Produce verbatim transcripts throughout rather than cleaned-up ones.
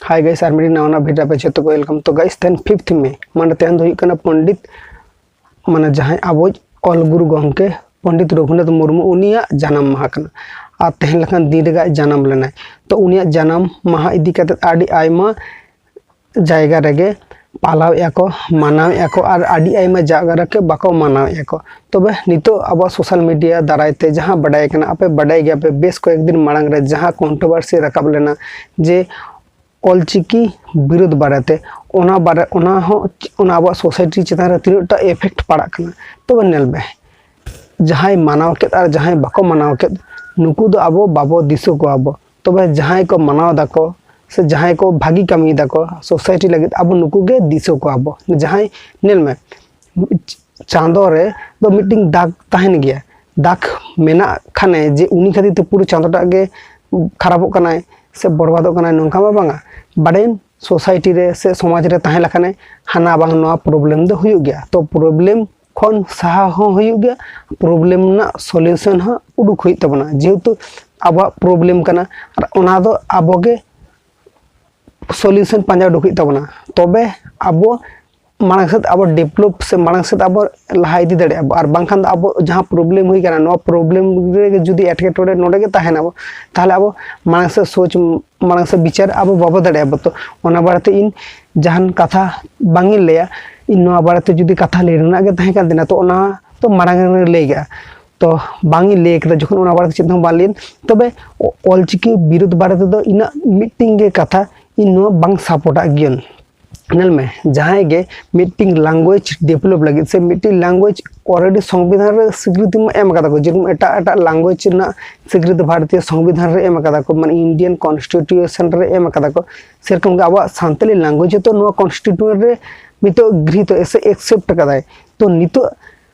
Hi guys, ᱟᱨ ᱢᱤᱫᱴᱤᱡ ᱱᱟᱣᱟ ᱱᱟᱜ video ᱨᱮ ᱟᱯᱮ ᱡᱷᱚᱛᱚ ᱠᱚ welcome᱾ ᱛᱚ guys, ᱛᱮᱦᱮᱧ fifth May, ᱢᱟᱱᱮ ᱛᱮᱦᱮᱧ ᱫᱚ ᱦᱩᱭᱩᱜ ᱠᱟᱱᱟ ᱯᱚᱱᱰᱤᱛ, ᱢᱟᱱᱮ ᱡᱟᱦᱟᱸᱭ ᱟᱵᱚᱭᱤᱡ ᱚᱞ ᱜᱩᱨᱩ ᱜᱚᱢᱠᱮ ᱯᱚᱱᱰᱤᱛ ᱨᱚᱜᱷᱩᱱᱟᱛᱷ ᱢᱩᱨᱢᱩ, ᱩᱱᱤᱭᱟᱜ ᱡᱟᱱᱟᱢ ᱢᱟᱦᱟ ᱠᱟᱱᱟ᱾ ᱟᱨ ᱛᱮᱦᱮᱧ ᱞᱮᱠᱟᱱ ᱫᱤᱱ ᱨᱮᱜᱮ ᱟᱡ ᱡᱟᱱᱟᱢ ᱞᱮᱱᱟᱭ᱾ ᱛᱚ ᱩᱱᱤᱭᱟᱜ ᱡᱟᱱᱟᱢ ᱢᱟᱦᱟ ᱤᱫᱤ ᱠᱟᱛᱮ ᱟᱹᱰᱤ ᱟᱭᱢᱟ ᱡᱟᱭᱜᱟ ᱨᱮᱜᱮ ᱯᱟᱞᱟᱣᱮᱫᱼᱟ ᱠᱚ, ᱢᱟᱱᱟᱣᱮᱫᱼᱟ ᱠᱚ, ᱟᱨ ᱟᱹᱰᱤ ᱟᱭᱢᱟ ᱡᱟᱭᱜᱟ ᱨᱮᱜᱮ ᱵᱟᱠᱚ ᱢᱟᱱᱟᱣᱮᱫᱼᱟ ᱠᱚ᱾ ᱛᱚᱵᱮ ᱱᱤᱛᱚᱜ ᱟᱵᱚᱣᱟᱜ social media ᱫᱟᱨᱟᱭ ᱛᱮ ᱡᱟᱦᱟᱸ ᱵᱟᱰᱟᱭ ᱠᱟᱱᱟ, ᱟᱯᱮ ᱵᱟᱰᱟᱭ ᱜᱮᱭᱟᱯᱮ, ᱵᱮᱥ ᱠᱚᱭᱮᱠ ᱫᱤᱱ ᱢᱟᱲᱟᱝ ᱨᱮ ᱡᱟᱦᱟᱸ controversy ᱨᱟᱠᱟᱵ ᱞᱮᱱᱟ, ᱡᱮ ᱚᱞᱪᱤᱠᱤ ᱵᱤᱨᱩᱫᱷ ᱵᱟᱨᱮᱛᱮ, ᱚᱱᱟ ᱵᱟᱨᱮ, ᱚᱱᱟ ᱦᱚᱸ, ᱚᱱᱟ ᱟᱵᱚᱣᱟᱜ society ᱪᱮᱛᱟᱱ ᱨᱮ ᱛᱤᱱᱟᱹᱜ ᱴᱟ effect ᱯᱟᱲᱟᱜ ᱠᱟᱱᱟ᱾ ᱛᱚᱵᱮ ᱧᱮᱞ ᱢᱮ, ᱡᱟᱦᱟᱸᱭ ᱢᱟᱱᱟᱣ ᱠᱮᱫ ᱟᱨ ᱡᱟᱦᱟᱸᱭ ᱵᱟᱠᱚ ᱢᱟᱱᱟᱣ ᱠᱮᱫ, ᱱᱩᱠᱩ ᱫᱚ ᱟᱵᱚ ᱵᱟᱵᱚ ᱫᱤᱥᱟᱹ ᱠᱚᱣᱟ ᱵᱚ᱾ ᱛᱚᱵᱮ ᱡᱟᱦᱟᱸᱭ ᱠᱚ ᱢᱟᱱᱟᱣ ᱫᱟᱠᱚ ᱥᱮ ᱡᱟᱦᱟᱸᱭ ᱠᱚ ᱵᱷᱟᱹᱜᱤ ᱠᱟᱹᱢᱤᱭ ᱫᱟᱠᱚ society ᱞᱟᱹᱜᱤᱫ, ᱟᱵᱚ ᱱᱩᱠᱩ ᱜᱮ ᱫᱤᱥᱟᱹ ᱠᱚᱣᱟ ᱵᱚ᱾ ᱡᱟᱦᱟᱸᱭ, ᱧᱮᱞ ᱢᱮ, ᱪᱟᱸᱫᱚ ᱨᱮ ᱫᱚ ᱢᱤᱫᱴᱤᱝ ᱫᱟᱜᱽ ᱛᱟᱦᱮᱱ ᱜᱮᱭᱟ᱾ ᱫᱟᱜᱽ ᱢᱮᱱᱟᱜ ᱠᱷᱟᱱᱮ ᱡᱮ ᱩᱱᱤ ᱠᱷᱟᱹᱛᱤᱨ ᱛᱮ ᱯᱩᱨᱟᱹ ᱪᱟᱸᱫᱚᱴᱟᱜ ᱜᱮ ᱠᱷᱟᱨᱟᱯᱚᱜ ᱠᱟᱱᱟᱭ ᱥᱮ ᱵᱚᱨᱵᱟᱫᱚᱜ ᱠᱟᱱᱟᱭ, ᱱᱚᱝᱠᱟ ᱢᱟ ᱵᱟᱝᱟ᱾ ᱵᱟᱰᱟᱭᱟᱹᱧ, society ᱨᱮ ᱥᱮ ᱥᱚᱢᱟᱡᱽ ᱨᱮ ᱛᱟᱦᱮᱸ ᱞᱮᱠᱷᱟᱱᱮ ᱦᱟᱱᱟ ᱵᱟᱝ ᱱᱚᱣᱟ problem ᱫᱚ ᱦᱩᱭᱩᱜ ᱜᱮᱭᱟ᱾ ᱛᱚ problem ᱠᱷᱚᱱ ᱥᱟᱦᱟ ᱦᱚᱸ ᱦᱩᱭᱩᱜ ᱜᱮᱭᱟ, problem ᱨᱮᱱᱟᱜ solution ᱦᱚᱸ ᱩᱰᱩᱠ ᱦᱩᱭᱩᱜ ᱛᱟᱵᱚᱱᱟ, ᱡᱮᱦᱮᱛᱩ ᱟᱵᱚᱣᱟᱜ problem ᱠᱟᱱᱟ᱾ ᱟᱨ ᱚᱱᱟ ᱫᱚ ᱟᱵᱚ ᱜᱮ solution ᱯᱟᱸᱡᱟ ᱩᱰᱩᱠ ᱦᱩᱭᱩᱜ ᱛᱟᱵᱚᱱᱟ, ᱛᱚᱵᱮ ᱟᱵᱚ ᱢᱟᱲᱟᱝ ᱥᱮᱫ ᱟᱵᱚ develop ᱥᱮ ᱢᱟᱲᱟᱝ ᱥᱮᱫ ᱟᱵᱚ ᱞᱟᱦᱟ ᱤᱫᱤ ᱫᱟᱲᱮᱭᱟᱜᱼᱟ ᱵᱚ᱾ ᱟᱨ ᱵᱟᱝᱠᱷᱟᱱ ᱫᱚ ᱟᱵᱚ ᱡᱟᱦᱟᱸ problem ᱦᱩᱭ ᱠᱟᱱᱟ, ᱱᱚᱣᱟ problem ᱨᱮᱜᱮ ᱡᱩᱫᱤ ᱮᱴᱠᱮᱴᱚᱬᱮ ᱱᱚᱰᱮ ᱜᱮ ᱛᱟᱦᱮᱱᱟ ᱵᱚ, ᱛᱟᱦᱚᱞᱮ ᱟᱵᱚ ᱢᱟᱲᱟᱝ ᱥᱮᱫ ᱥᱳᱪ, ᱢᱟᱲᱟᱝ ᱥᱮᱫ ᱵᱤᱪᱟᱨ ᱟᱵᱚ ᱵᱟᱵᱚ ᱫᱟᱲᱮᱭᱟᱜᱼᱟ ᱵᱚ᱾ ᱛᱚ ᱚᱱᱟ ᱵᱟᱨᱮᱛᱮ ᱤᱧ ᱡᱟᱦᱟᱱ ᱠᱟᱛᱷᱟ ᱵᱟᱝ ᱤᱧ ᱞᱟᱹᱭᱟ, ᱤᱧ ᱱᱚᱣᱟ ᱵᱟᱨᱮᱛᱮ ᱡᱩᱫᱤ ᱠᱟᱛᱷᱟ ᱞᱟᱹᱭ ᱨᱮᱱᱟᱜ ᱜᱮ ᱛᱟᱦᱮᱸ ᱠᱟᱱ ᱛᱤᱧᱟ, ᱛᱚ ᱚᱱᱟ ᱛᱚ ᱢᱟᱲᱟᱝ ᱨᱮ ᱞᱟᱹᱭ ᱠᱟᱜᱼᱟ᱾ ᱛᱚ ᱵᱟᱝ ᱤᱧ ᱞᱟᱹᱭ ᱠᱮᱫᱟ, ᱡᱚᱠᱷᱚᱱ ᱚᱱᱟ ᱵᱟᱨᱮᱛᱮ ᱪᱮᱫ ᱦᱚᱸ ᱵᱟᱝ ᱞᱟᱹᱭ᱾ ᱛᱚᱵᱮ ᱚ-, ᱚᱞᱪᱤᱠᱤ ᱵᱤᱨᱩᱫᱷ ᱵᱟᱨᱮ ᱛᱮᱫᱚ ᱤᱧᱟᱹᱜ ᱢᱤᱫᱴᱤᱝ ᱜᱮ ᱠᱟᱛᱷᱟ, ᱤᱧ ᱱᱚᱣᱟ ᱵᱟᱝ ᱥᱟᱯᱳᱨᱴᱟᱜ ᱜᱤᱭᱟᱹᱧ᱾ ᱧᱮᱞ ᱢᱮ, ᱡᱟᱦᱟᱸᱭ ᱜᱮ ᱢᱤᱫᱴᱤᱝ language develop ᱞᱟᱹᱜᱤᱫ ᱥᱮ ᱢᱤᱫᱴᱤᱝ language already ᱥᱚᱝᱵᱤᱫᱷᱟᱱ ᱨᱮ ᱥᱤᱠᱨᱤᱛᱤ ᱢᱟ ᱮᱢ ᱠᱟᱫᱟ ᱠᱚ, ᱡᱮᱨᱚᱠᱚᱢ ᱮᱴᱟᱜ ᱮᱴᱟᱜ language ᱨᱮᱱᱟᱜ ᱥᱤᱠᱨᱤᱛᱤ ᱵᱷᱟᱨᱚᱛᱤᱭᱚ ᱥᱚᱝᱵᱤᱫᱷᱟᱱ ᱨᱮ ᱮᱢ ᱠᱟᱫᱟ ᱠᱚ, ᱢᱟᱱᱮ Indian Constitution ᱨᱮ ᱮᱢ ᱠᱟᱫᱟ ᱠᱚ, ᱥᱮᱨᱚᱠᱚᱢ ᱜᱮ ᱟᱵᱚᱣᱟᱜ ᱥᱟᱱᱛᱟᱞᱤ language ᱦᱚᱸᱛᱚ ᱱᱚᱣᱟ constitution ᱨᱮ ᱱᱤᱛᱚᱜ ᱜᱨᱤᱦᱤᱛᱚ ᱥᱮ accept ᱠᱟᱫᱟᱭ᱾ ᱛᱚ ᱱᱤᱛᱚᱜ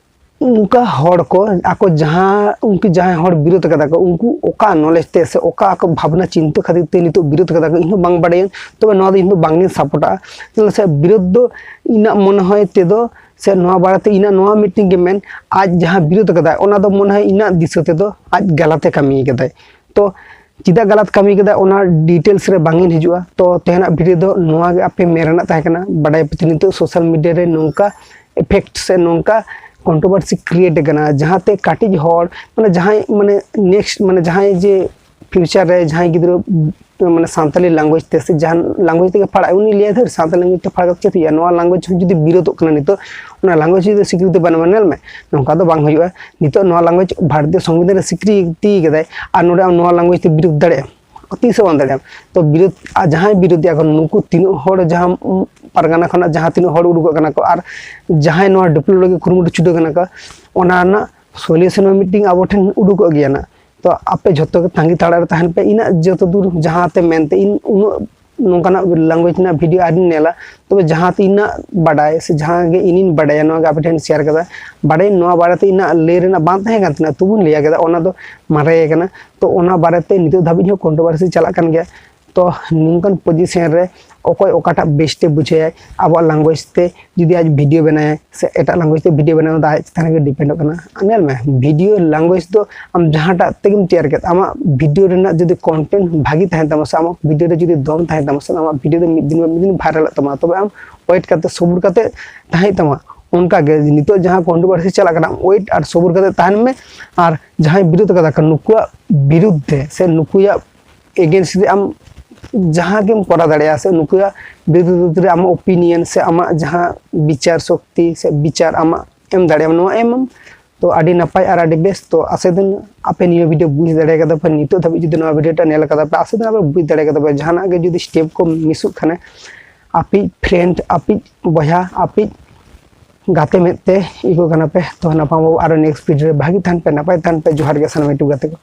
ᱚᱱᱠᱟ ᱦᱚᱲ ᱠᱚ, ᱟᱠᱚ ᱡᱟᱦᱟᱸ, ᱩᱱᱠᱩ ᱡᱟᱦᱟᱸᱭ ᱦᱚᱲ ᱵᱤᱨᱳᱫᱷ ᱠᱟᱫᱟ ᱠᱚ, ᱩᱱᱠᱩ ᱚᱠᱟ knowledge ᱛᱮ ᱥᱮ ᱚᱠᱟ ᱟᱠᱚ ᱵᱷᱟᱵᱽᱱᱟ ᱪᱤᱱᱛᱟᱹ ᱠᱷᱟᱹᱛᱤᱨ ᱛᱮ ᱱᱤᱛᱚᱜ ᱵᱤᱨᱳᱫᱷ ᱠᱟᱫᱟ ᱠᱚ, ᱤᱧ ᱦᱚᱸ ᱵᱟᱝ ᱵᱟᱰᱟᱭᱟᱹᱧ᱾ ᱛᱚᱵᱮ ᱱᱚᱣᱟ ᱫᱚ ᱤᱧ ᱫᱚ ᱵᱟᱝ ᱤᱧ ᱥᱟᱯᱳᱨᱴᱟᱜᱼᱟ᱾ ᱪᱮᱫᱟᱜ ᱥᱮ ᱵᱤᱨᱳᱫᱷ ᱫᱚ ᱤᱧᱟᱹᱜ ᱢᱚᱱᱮ ᱦᱚᱭ ᱛᱮᱫᱚ ᱥᱮ ᱱᱚᱣᱟ ᱵᱟᱨᱮᱛᱮ ᱤᱧᱟᱹᱜ ᱱᱚᱣᱟ ᱢᱤᱫᱴᱤᱝ ᱜᱮ ᱢᱮᱱ, ᱟᱡ ᱡᱟᱦᱟᱸ ᱵᱤᱨᱳᱫᱷ ᱠᱟᱫᱟᱭ, ᱚᱱᱟ ᱫᱚ ᱢᱚᱱᱮ ᱦᱚᱭ ᱤᱧᱟᱹᱜ ᱫᱤᱥᱟᱹ ᱛᱮᱫᱚ ᱟᱡ ᱜᱟᱞᱟᱛᱮ ᱠᱟᱹᱢᱤ ᱠᱟᱫᱟᱭ᱾ ᱛᱚ ᱪᱮᱫᱟᱜ ᱜᱟᱞᱟᱛ ᱠᱟᱹᱢᱤ ᱠᱮᱫᱟ, ᱚᱱᱟ ᱰᱤᱴᱮᱞᱥ ᱨᱮ ᱵᱟᱝ ᱤᱧ ᱦᱤᱡᱩᱜᱼᱟ᱾ ᱛᱚ ᱛᱮᱦᱮᱧᱟᱜ ᱵᱷᱤᱰᱤᱭᱳ ᱫᱚ ᱱᱚᱣᱟ ᱜᱮ ᱟᱯᱮ ᱢᱮᱱ ᱨᱮᱱᱟᱜ ᱛᱟᱦᱮᱸ ᱠᱟᱱᱟ, ᱵᱟᱰᱟᱭ ᱯᱮ ᱱᱤᱛᱚᱜ ᱥᱳᱥᱟᱞ ᱢᱤᱰᱤᱭᱟ ᱨᱮ ᱱᱚᱝᱠᱟ ᱤᱯᱷᱮᱠᱴ ᱥᱮ ᱱᱚᱝᱠᱟ ᱠᱚᱱᱴᱨᱳᱵᱷᱟᱨᱥᱤ ᱠᱨᱤᱭᱮᱴ ᱟᱠᱟᱱᱟ, ᱡᱟᱦᱟᱸᱛᱮ ᱠᱟᱹᱴᱤᱡ ᱦᱚᱲ, ᱢᱟᱱᱮ ᱡᱟᱦᱟᱸᱭ, ᱢᱟᱱᱮ ᱱᱮᱠᱥᱴ, ᱢᱟᱱᱮ ᱡᱟᱦᱟᱸᱭ ᱡᱮ ᱯᱷᱤᱭᱩᱪᱟᱨ ᱨᱮ ᱡᱟᱦᱟᱸᱭ ᱜᱤᱫᱽᱨᱟᱹ ᱢᱟᱱᱮ ᱥᱟᱱᱛᱟᱞᱤ ᱞᱮᱝᱜᱩᱭᱮᱡᱽ ᱛᱮ ᱥᱮ ᱡᱟᱦᱟᱱ ᱞᱮᱝᱜᱩᱭᱮᱡᱽ ᱛᱮᱜᱮ ᱯᱟᱲᱦᱟᱜ, ᱩᱱᱤ ᱞᱟᱹᱭᱟ ᱫᱷᱟᱹᱨ ᱥᱟᱱᱛᱟᱞᱤ ᱞᱮᱝᱜᱩᱭᱮᱡᱽ ᱛᱮ ᱯᱟᱲᱦᱟᱣ ᱠᱟᱛᱮ ᱪᱮᱫ ᱦᱩᱭᱩᱜᱼᱟ? ᱱᱚᱣᱟ ᱞᱮᱝᱜᱩᱭᱮᱡᱽ ᱦᱚᱸ ᱡᱩᱫᱤ ᱵᱤᱨᱳᱫᱚᱜ ᱠᱟᱱᱟ ᱱᱤᱛᱚᱜ, ᱚᱱᱟ ᱞᱮᱝᱜᱩᱭᱮᱡᱽ ᱡᱩᱫᱤ ᱥᱤᱠᱨᱤᱛᱤ ᱵᱟᱹᱱᱩᱜᱼᱟ, ᱧᱮᱞ ᱢᱮ, ᱱᱚᱝᱠᱟ ᱫᱚ ᱵᱟᱝ ᱦᱩᱭᱩᱜᱼᱟ᱾ ᱱᱤᱛᱚᱜ ᱱᱚᱣᱟ ᱞᱮᱝᱜᱩᱭᱮᱡᱽ ᱵᱷᱟᱨᱚᱛᱤᱭᱚ ᱥᱚᱝᱵᱤᱫᱷᱟᱱ ᱨᱮ ᱥᱤᱠᱨᱤᱛᱤ ᱠᱟᱫᱟᱭ, ᱟᱨ ᱱᱚᱰᱮ ᱟᱢ ᱱᱚᱣᱟ ᱞᱮᱝᱜᱩᱭᱮᱡᱽ ᱛᱮ ᱵᱤᱨᱳᱫ ᱫᱟᱲᱮᱭᱟᱜᱼᱟ? ᱛᱤᱥ ᱦᱚᱸ ᱵᱟᱝ ᱫᱟᱲᱮᱭᱟᱜᱼᱟ᱾ ᱛᱚ ᱵᱤᱨᱳᱫ, ᱟᱨ ᱡᱟᱦᱟᱸᱭ ᱵᱤᱨᱳᱫᱮᱜᱼᱟ ᱠᱚ, ᱱᱩᱠᱩ ᱛᱤᱱᱟᱹᱜ ᱦᱚᱲ ᱡᱟᱦᱟᱸ, ᱩᱢ, ᱯᱟᱨᱜᱟᱱᱟ ᱠᱷᱚᱱᱟᱜ ᱡᱟᱦᱟᱸ ᱛᱤᱱᱟᱹᱜ ᱦᱚᱲ ᱩᱰᱩᱠᱚᱜ ᱠᱟᱱᱟ ᱠᱚ, ᱟᱨ ᱡᱟᱦᱟᱸᱭ ᱱᱚᱣᱟ ᱰᱩᱯᱞᱤ ᱞᱟᱹᱜᱤᱫ ᱠᱩᱨᱩᱢᱩᱴᱩ ᱪᱷᱩᱴᱟᱹᱣ ᱠᱟᱱᱟ ᱠᱚ, ᱚᱱᱟ ᱨᱮᱱᱟᱜ ᱥᱚᱞᱤᱭᱩᱥᱚᱱ ᱦᱚᱸ ᱢᱤᱫᱴᱤᱝ ᱟᱵᱚ ᱴᱷᱮᱱ ᱩᱰᱩᱠᱚᱜ ᱜᱮᱭᱟ ᱱᱟᱜ᱾ ᱛᱚ ᱟᱯᱮ ᱡᱷᱚᱛᱚ ᱜᱮ ᱛᱟᱺᱜᱤ ᱛᱟᱲᱟᱜ ᱨᱮ ᱛᱟᱦᱮᱱ ᱯᱮ, ᱤᱱᱟᱹᱜ ᱡᱚᱛᱚ ᱫᱩᱨ ᱡᱟᱦᱟᱸ ᱛᱮ ᱢᱮᱱᱛᱮ ᱤᱧ ᱩᱱᱟᱹᱜ ᱱᱚᱝᱠᱟᱱᱟᱜ ᱞᱮᱝᱜᱩᱭᱮᱡᱽ ᱨᱮᱱᱟᱜ ᱵᱷᱤᱰᱤᱭᱳ ᱟᱹᱣᱨᱤᱧ ᱧᱮᱞᱟ᱾ ᱛᱚᱵᱮ ᱡᱟᱦᱟᱸ ᱛᱤᱱᱟᱹᱜ ᱵᱟᱰᱟᱭ ᱥᱮ ᱡᱟᱦᱟᱸ ᱜᱮ ᱤᱧᱤᱧ ᱵᱟᱰᱟᱭᱟ, ᱱᱚᱣᱟ ᱜᱮ ᱟᱯᱮ ᱴᱷᱮᱱ ᱥᱮᱭᱟᱨ ᱠᱟᱫᱟ᱾ ᱵᱟᱰᱟᱭ ᱱᱚᱣᱟ ᱵᱟᱨᱮᱛᱮ ᱤᱧᱟᱹᱜ ᱞᱟᱹᱭ ᱨᱮᱱᱟᱜ ᱵᱟᱝ ᱛᱟᱦᱮᱸ ᱠᱟᱱ ᱛᱤᱧᱟᱹ, ᱛᱚᱵᱩᱧ ᱞᱟᱹᱭ ᱠᱮᱫᱟ, ᱚᱱᱟ ᱫᱚ ᱢᱟᱨᱮ ᱠᱟᱱᱟ᱾ ᱛᱚ ᱚᱱᱟ ᱵᱟᱨᱮᱛᱮ ᱱᱤᱛᱚᱜ ᱫᱷᱟᱹᱵᱤᱡ ᱦᱚᱸ ᱠᱚᱱᱴᱨᱳᱵᱷᱟᱨᱥᱤ ᱪᱟᱞᱟᱜ ᱠᱟᱱ ᱜᱮᱭᱟ᱾ ᱛᱚ ᱱᱚᱝᱠᱟᱱ ᱯᱚᱡᱤᱥᱚᱱ ᱨᱮ ᱚᱠᱚᱭ ᱚᱠᱟᱴᱟᱜ ᱵᱮᱥᱴ ᱮ ᱵᱩᱡᱷᱟᱹᱣᱟᱭ, ᱟᱵᱚᱣᱟᱜ ᱞᱮᱝᱜᱩᱭᱮᱡᱽ ᱛᱮ ᱡᱩᱫᱤ ᱟᱡ ᱵᱷᱤᱰᱤᱭᱳ ᱵᱮᱱᱟᱭᱟ ᱥᱮ ᱮᱴᱟᱜ ᱞᱮᱝᱜᱩᱭᱮᱡᱽ ᱛᱮ ᱵᱷᱤᱰᱤᱭᱳ ᱵᱮᱱᱟᱣ ᱫᱚ ᱟᱡ ᱪᱮᱛᱟᱱ ᱨᱮᱜᱮ ᱰᱤᱯᱮᱱᱰᱚᱜ ᱠᱟᱱᱟ᱾ ᱟᱨ ᱧᱮᱞ ᱢᱮ, ᱵᱷᱤᱰᱤᱭᱳ ᱞᱮᱝᱜᱩᱭᱮᱡᱽ ᱫᱚ ᱟᱢ ᱡᱟᱦᱟᱸᱴᱟᱜ ᱛᱮᱜᱮᱢ ᱛᱮᱭᱟᱨ ᱠᱮᱫ, ᱟᱢᱟᱜ ᱵᱷᱤᱰᱤᱭᱳ ᱨᱮᱱᱟᱜ ᱡᱩᱫᱤ ᱠᱚᱱᱴᱮᱱᱴ ᱵᱷᱟᱜᱤ ᱛᱟᱦᱮᱱ ᱛᱟᱢᱟ ᱥᱮ ᱟᱢᱟᱜ ᱵᱷᱤᱰᱤᱭᱳ ᱨᱮ ᱡᱩᱫᱤ ᱫᱚᱢ ᱛᱟᱦᱮᱱ ᱛᱟᱢᱟ ᱥᱮ ᱟᱢᱟᱜ ᱵᱷᱤᱰᱤᱭᱳ ᱫᱚ ᱢᱤᱫ ᱫᱤᱱ ᱵᱟᱝ ᱢᱤᱫ ᱫᱤᱱ ᱵᱷᱟᱭᱨᱟᱞᱚᱜ ᱛᱟᱢᱟ, ᱛᱚᱵᱮ ᱟᱢ ᱳᱭᱮᱴ ᱠᱟᱛᱮ ᱥᱚᱵᱩᱨ ᱠᱟᱛᱮ ᱛᱟᱦᱮᱸ ᱦᱩᱭᱩᱜ ᱛᱟᱢᱟ᱾ ᱚᱱᱠᱟᱜᱮ ᱱᱤᱛᱚᱜ ᱡᱟᱦᱟᱸ ᱠᱚᱱᱴᱨᱳᱵᱷᱟᱨᱥᱤ ᱪᱟᱞᱟᱜ ᱠᱟᱱᱟ, ᱳᱭᱮᱴ ᱟᱨ ᱥᱚᱵᱩᱨ ᱠᱟᱛᱮ ᱛᱟᱦᱮᱱ ᱢᱮ᱾ ᱟᱨ ᱡᱟᱦᱟᱸᱭ ᱵᱤᱨᱳᱫ ᱠᱟᱫᱟ ᱠᱚ, ᱱᱩᱠᱩᱣᱟᱜ ᱵᱤᱨᱩᱫᱽ ᱛᱮ ᱥᱮ ᱱᱩᱠᱩᱣᱟᱜ ᱮᱜᱮᱱᱥᱴ ᱨᱮ ᱟᱢ ᱡᱟᱦᱟᱸ ᱜᱮᱢ ᱠᱚᱨᱟᱣ ᱫᱟᱲᱮᱭᱟᱜᱼᱟ, ᱥᱮ ᱱᱩᱠᱩᱣᱟᱜ ᱵᱤᱨᱩᱫᱽ ᱨᱮ ᱟᱢᱟᱜ ᱳᱯᱤᱱᱤᱭᱚᱱ ᱥᱮ ᱟᱢᱟᱜ ᱡᱟᱦᱟᱸ ᱵᱤᱪᱟᱨ ᱥᱚᱠᱛᱤ ᱥᱮ ᱵᱤᱪᱟᱨ ᱟᱢᱟᱜ ᱮᱢ ᱫᱟᱲᱮᱭᱟᱜᱼᱟ, ᱱᱚᱣᱟ ᱮᱢᱟᱢ᱾ ᱛᱚ ᱟᱹᱰᱤ ᱱᱟᱯᱟᱭ ᱟᱨ ᱟᱹᱰᱤ ᱵᱮᱥ᱾ ᱛᱚ ᱟᱥᱮᱫᱤᱱ ᱟᱯᱮ ᱱᱤᱭᱟᱹ ᱵᱷᱤᱰᱤᱭᱳ ᱵᱩᱡᱽ ᱫᱟᱲᱮ ᱠᱟᱫᱟ ᱯᱮ, ᱱᱤᱛᱚᱜ ᱫᱷᱟᱹᱵᱤᱡ ᱡᱩᱫᱤ ᱱᱚᱣᱟ ᱵᱷᱤᱰᱤᱭᱳ ᱴᱟ ᱧᱮᱞ ᱠᱟᱫᱟ ᱯᱮ, ᱟᱥᱮᱫᱤᱱ ᱟᱯᱮ ᱵᱩᱡᱽ ᱫᱟᱲᱮ ᱠᱟᱫᱟ ᱯᱮ, ᱡᱟᱦᱟᱱᱟᱜ ᱜᱮ ᱡᱩᱫᱤ ᱥᱴᱮᱯ ᱠᱚ ᱢᱤᱥᱚᱜ ᱠᱷᱟᱱᱮ, ᱟᱯᱮ ᱯᱷᱨᱮᱱᱰ, ᱟᱯᱮ ᱵᱚᱭᱦᱟ, ᱟᱯᱮ ᱜᱟᱛᱮ ᱢᱮᱫ ᱛᱮ ᱤᱠᱟᱹ ᱠᱟᱱᱟ ᱯᱮ᱾ ᱛᱚ ᱱᱟᱯᱟᱢ ᱵᱟᱵᱚ ᱟᱨᱚ ᱱᱮᱠᱥᱴ ᱵᱷᱤᱰᱤᱭᱳ ᱨᱮ᱾ ᱵᱷᱟᱹᱜᱤ ᱛᱟᱦᱮᱱ ᱯᱮ, ᱱᱟᱯᱟᱭ ᱛᱟᱦᱮᱱ ᱯᱮ᱾ ᱡᱚᱦᱟᱨ ᱜᱮ ᱥᱟᱱᱟᱢ ᱤᱴᱩ ᱜᱟᱛᱮ ᱠᱚ᱾